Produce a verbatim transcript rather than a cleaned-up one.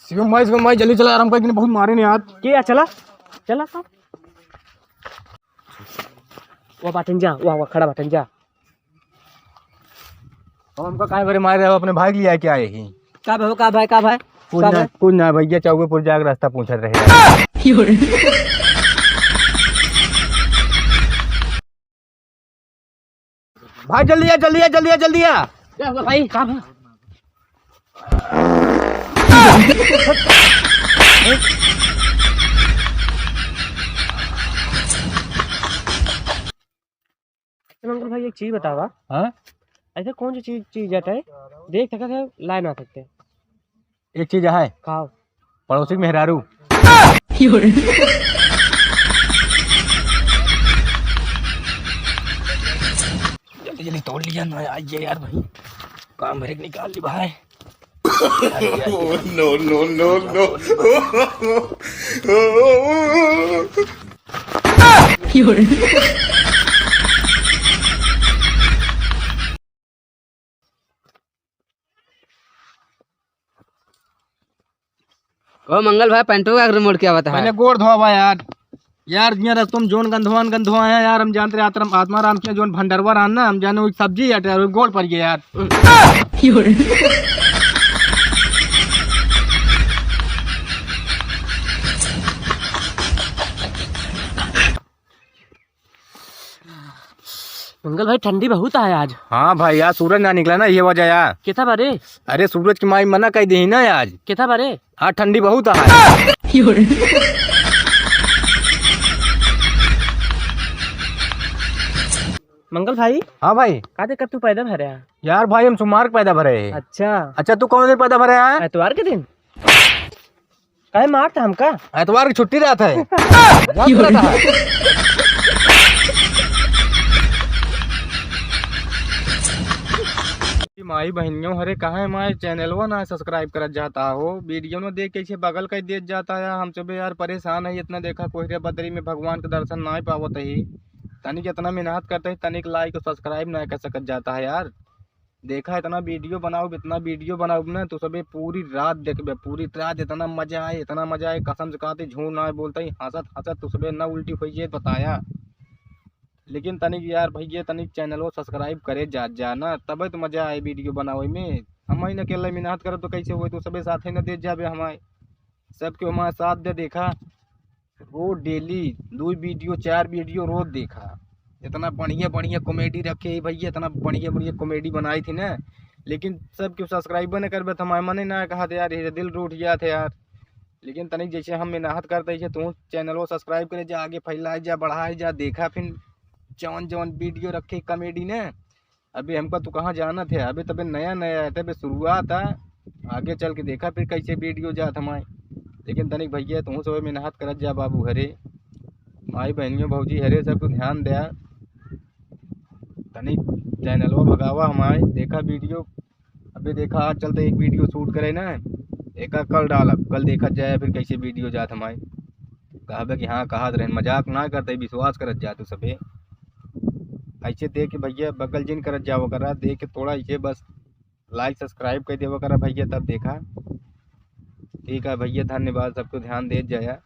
शिवम भाई, शिवम भाई, जल्दी चला यार, हमका इतने बहुत मारे ने यार। के यार, चला, चला तो। वो बाटन जा, वहाँ, वहाँ खड़ा बाटन जा। अब हमका काहे बरे मारे रहे हो, अपने भाई के लिए आए क्या यही? का भाई, का भाई, का भाई? कुछ का ना, भाई? कुछ ना भैया, चौबेपुर जाके रास्ता पूछत रहे। भाई जल्दी आ, जल्दी आ, जल्दी आ, जल्दी आ। क्या हुआ भाई? का भाई? अच्छा मंगल भाई, एक चीज बतावा। हाँ? ऐसे कौन सी चीज, चीज जाता है, देख सकते हैं, ला ना सकते? एक चीज है। खाओ। पड़ोसी के मेहरारू। जल्दी जल्दी तोड़ लिया ना, आइए यार भाई, काम भरे के निकाल ली भाई। No, no, no, no। ओ मंगल भाई, पैंटो का रिमोट क्या बता है? पहले गोड़ धोवा यार। यार, जिया रस्तों में जोन गंधवान गंधवा है यार, हम जानते रहे आत्मा, आत्मा राम के जोन भंडरवा रहन ना, हम जाने वो सब्जी यार, वो गोड़ पर गया यार। मंगल भाई, ठंडी बहुत है आज। हाँ भाई, आज सूरज ना निकला ना, ये वजह यार। केथा बारे? अरे, सूरज की माई मना कह दी ना आज। केथा बारे? हाँ, ठंडी बहुत है। मंगल भाई। हाँ भाई। का दे, कब तू पैदा भरे है? यार भाई, हम सोमवार के पैदा भरे हैं। अच्छा। अच्छा, तू कौन दिन पैदा भरे है? एतवार के दिन। काहे मारता हमका? एतवार की छुट्टी रहता है। मजाक करता है। माई बहनियों हरे, काहे माय चैनलवा ना subscribe करत जाता हो, वीडियो न देख के इसे बगल कर देत जाता है। हम सब यार परेशान है इतना, देखा कोहरे बदरी में भगवान के दर्शन ना पावत है। तनिक इतना मेहनत करते हैं, तनिक like और subscribe ना कर सकत जाता है यार। देखा, इतना वीडियो बनाउब, इतना वीडियो बनाउब ना, तू सबे पूरी रात देखबे, पूरी रात इतना मजा आए, इतना मजा आए, कसम से कहते झूठ ना बोलते ही, हंसत हंसत तू सबे ना उल्टी होई जाए बताया। लेकिन तनिक यार भैया, तनिक चैनलो subscribe करे जा, जा ना, तबे तो मजा आए वीडियो बनावे में। हम ही न अकेले मेहनत करब तो कैसे होई, तू सबे साथे न दे जाबे हमारे, सबके हमारे साथ दे। देखा, रोज daily दो वीडियो, चार वीडियो रोज देखा। इतना बढ़िया बढ़िया comedy रखे है भैया, इतना बढ़िया बढ़िया comedy बनाई थी ना, लेकिन सब केहू subscribe न करबे तो हमारे मने ना कहा थे यार, ये दिल टूट गया था यार। लेकिन तनिक जैसे हम मेहनत करते हैं, तू चैनलो subscribe करे जा, आगे फैलाए जा, बढ़ाए जा, देखा फिर जौन जौन वीडियो रखे comedy ने। अभी हमका तू कहाँ जानत है, अभी तबे नया नया है, तबे शुरुआत है। आगे चल के देखा फिर कैसे वीडियो जात हमारे। लेकिन तनिक भैया, तू सब मेहनत करत जा बाबू हरे, माई बहनियों भौजी हरे, सब कुछ ध्यान दे। तनिक चैनलवा भगावा हमारे, देखा वीडियो। अभी देखा, आज चलते एक वीडियो shoot करे ना, एक कल डालब, कल देखा जाए फिर कैसे वीडियो जात हमारे। कहबे कि हाँ, कहत रहन, मजाक ना करते, विश्वास करत जा तू सबे। ऐसे देख के भैया बगल जिन करत जावा करा, देख के थोड़ा ऐसे बस like subscribe कर देवा करा भैया, तब देखा। ठीक है भैया, धन्यवाद, सबको ध्यान देत जाया।